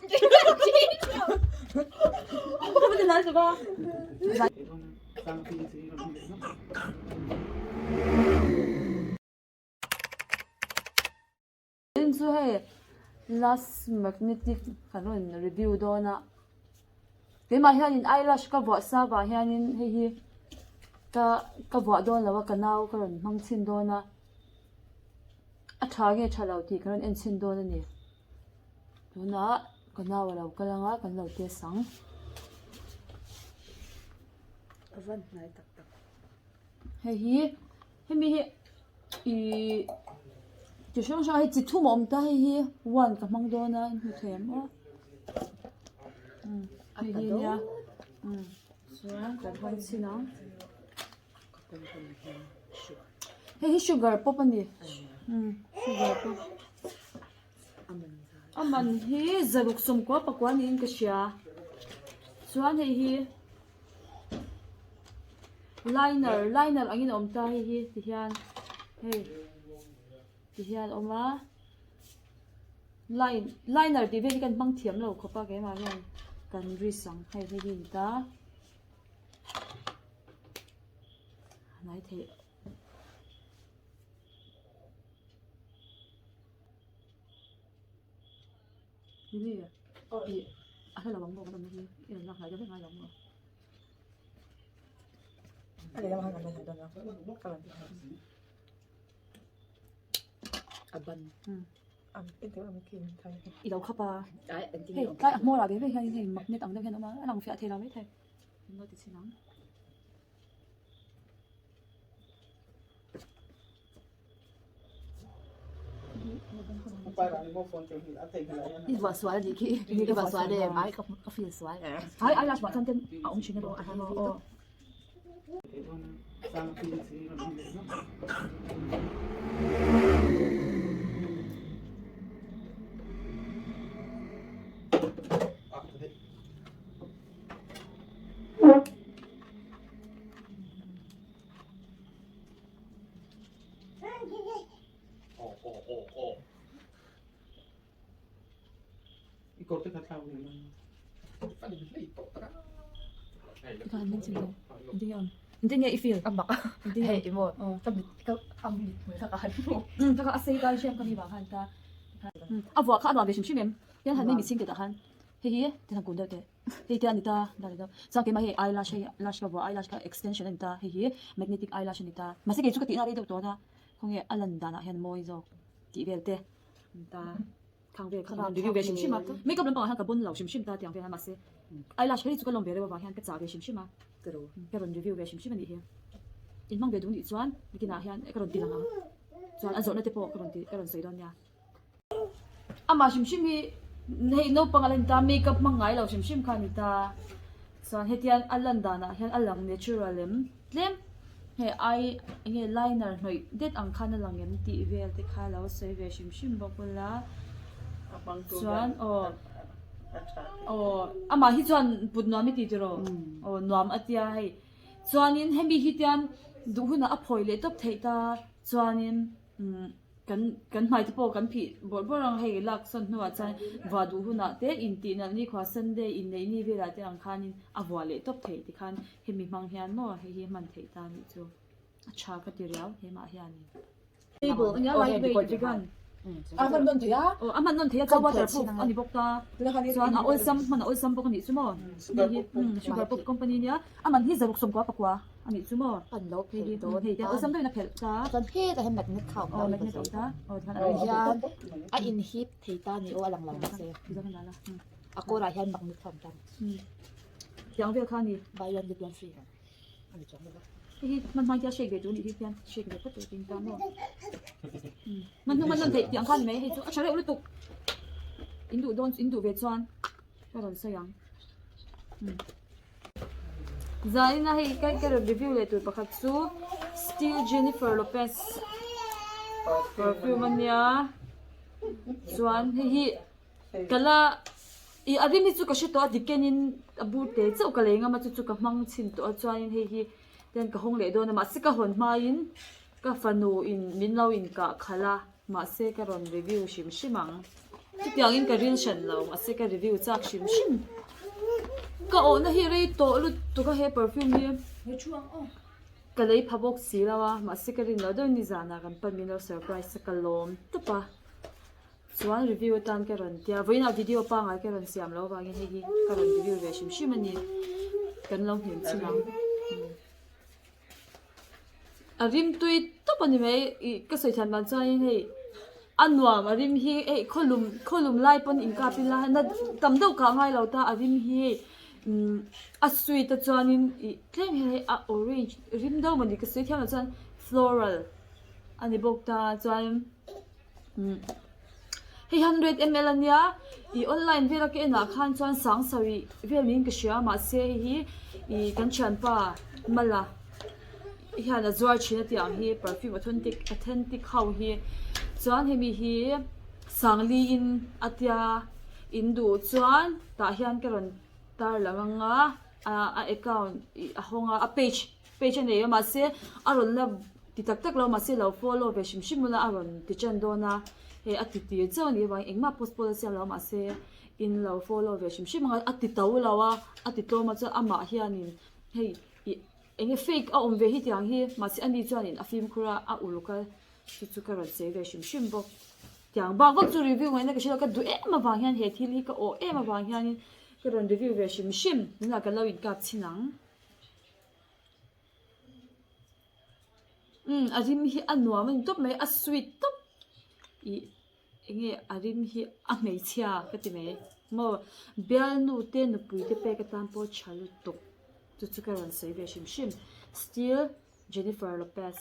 Tin chu hei last magnetic kan rawn review dawn a keimah hianin eyelash ka vuah sa vang hianin hei hi ka ka vuah dawn lo a ka nau ka rawn hmang chhin dawn a a tha nge tha lo tih ka rawn en chhin dawn a ni tunah ka nau a lo kal ang a kan lo test ang. Hei hi hemi hi ihh chi hrang hrang hi chi thum a awm ta hei hi one ka hmang dawn a in hmu thei ang aw umm hei hi nia umm chuan kan hmang chhin ang hei hi sugar pawp a ni umm sugar pawp a man hi zaruk sawmkua pakua niin ka hria chuan hei hi. Liner liner angin a awm ta hei hi ti hian hei ti hian a awm a line liner tih vel hi kan hmang thiam lo khawp a keimah hian kan risk ang hei hei hi a ni ta a hnai theih. A hla lo ang maw kan awmna hi i rawn lak hnai deuh vek ngai lo ang maw. A lehlam ah khan kan la hnai dawn a ka rawn ti nghal a ban I lo khap a hei tlai a hmawr ah ve ve hian hei magnet ang deuh hian a awm a a lang fiah thei lo maithei an lo ti chhin ang. I vuah sual anih khi i vuah sual em ai ka feel sual ai eyelash vah chuan ten a awm thin emaw a hang aw Engtin nge i feel? A mak a, hei emaw ka mit ka a mit hmul kha ka han hmu. Ka kha a sei ta hriam ka mi vang khan ta. A vuah kha a nuam ve hrim hrim em? Tian han mi chhing te tah khan hei hi tian han kun deuh teh. Hei te a ni ta, dah leh deuh. Chuan keimah hei eyelash hei lash ka vuah eyelash kha extension a ni ta, hei hi magnetic eyelash a ni ta. Mahse kei chu ka tihna rei deuh tawh a, khawnge a lan danah hian mawi zawk tih vel te a ni ta. Khang vel kha ka rawn review ve hrim hrim a, makeup lampangah hian ka bun lo hrim hrim ta tiang vel a mahse eyelash hei chu ka lawm ve reuh avang hian ka chah ve hrim hrim a, ka rawn review ve hrim hrim a nih hi. Inhmang ve duh nih chuan nikinah hian ka rawn ti lang ang, chuan a zawhna te pawh ka rawn ti ka rawn sawi dawn nia. Amah hrim hrim hi hei naupang a la ni ta makeup hmang ngai lo hrim hrim kha a ni ta chuan hetiang a lan danah hian a lang natural em tlem hei ai enge liner hnawih det ang khan a lang em tih vel te kha lo sawi ve hrim hrim bawk ula chuan aw aw amah hi chuan put nuam i ti tiraw aw nuam a tia hei chuanin hemi hi tian duh hunah a phawi leh tawp theih ta chuanin umm. Kan kan hmai te pawh kan phih bawrh bawrh ang hei lak sawn hnuah chuan vuah duh hunah te intih nalh ni khua Sunday inneih ni velah te ang khanin a vuah leh tawp theih tikhan hemi hmang hian maw hei hi hman theih ta nih chu a tha ka ti riau hemah hianin. Table ania lightweight vegan. A hman nawn thei a. Aw a hman nawn thei a chuan waterproof a ni bawk ta chuan a awlsam hman a awlsam bawk a nih chu maw hei hi sugar pop company nia a man hi zaruk sawmkua pakua. A nih chu maw? Kan lo phelh dawn ta. Awlsam deuhin a phelh ta. Chuan hetah hian magnet kha a awm ta. Aw magnet a awm ta. Aw tikhan a hian a in hip thei ta ni aw a lang lo mahse. A kawrah hian magnet kha a awm ta. Tiang vel kha a ni. Buy one get one free. A ni chuang lo va. Hei hi hman hmain tia shake ve tur a nih hi hian shake ve phawt tur tin ta maw. Hman hnu hman nawn theih tiang kha a ni mai hei chu a tha reuh lutuk. In duh dawn in duh ve chuan ka rawn sawi ang. Zaina hei ka ka rawn review leh tur pakhat chu Still Jennifer Lopez perfume ania chuan hei hi ka la ih a rim hi chu ka hre tawh a dikenin a bur te chauh ka lei ngam a chu chu ka hmang chhin tawh a chuanin hei hi ten ka hawng leh dawn a mahse ka hawn hmain ka fanu in min lo inkah khalh a mahse ka rawn review hrim hrim ang. Chutiangin ka ril hran lo mahse ka review chak hrim hrim. Ka awhna hi rei tawh lutuk a he perfume hi ka lei pha bawk si lo a mahse ka rin loh deuh nizanah kan pan min lo surprise a ka lawm tawp a chuan review atan ka rawn tia vawiinah video pangngai ka rawn siam loh avangin hei hi ka rawn review ve hrim hrim a ni kan lo hnem chhin ang. A rim tui tawp a ni mai ih ka sawi thiam dan chuanin hei a nuam a rim hi hei khawlum khawlum lai pawn inkap ila na tam deuh kah ngai lo ta a rim hi hei umm a sweet a chuanin ih tlem hian hei a orange rim deuh maw ni ka sawi thiam lo chuan floral a ni bawk ta chuan umm hei 100 ml a nia ih online vela ka enah khan chuan sang sarih vel niin ka hria mahse hei hi ih kan thianpa mala hian a zuar thin a tih ang hi perfume authentic authentic ho hi chuan hemi hi sangli in a tia in duh chuan tah hian ka rawn tar lang anga a account ih a hawng a a page. Page a nei a mahse a rawn la ti tak tak lo mahse lo follow ve hrim hrim ula a rawn ti tan dawn a hei a ti tir chauh a nih avangin engmah post pawh la siam lo mahse in lo follow ve hrim hrim anga a ti to lo a a ti tlawm a chuan amah hianin hei ih eng nge fake a awm ve hi tiang hi mahse ani chuanin a fimkhur a a uluk a chu chu ka rawn sawi ve hrim hrim bawk tiang bak vak chu review ngaihna ka hre lo ka duh em avang hian he thil hi ka awh em avang hianin ka rawn review ve hrim hrim tunah kan lo inkap chhin ang. Umm a rim hi a nuam a ni tawp mai a sweet tawp ih eng nge a rim hi a hmeichhia ka ti mai maw bialnu te nupui te pek atan pawh tha lutuk chu chu ka rawn sawi ve hrim hrim still Jennifer Lopez.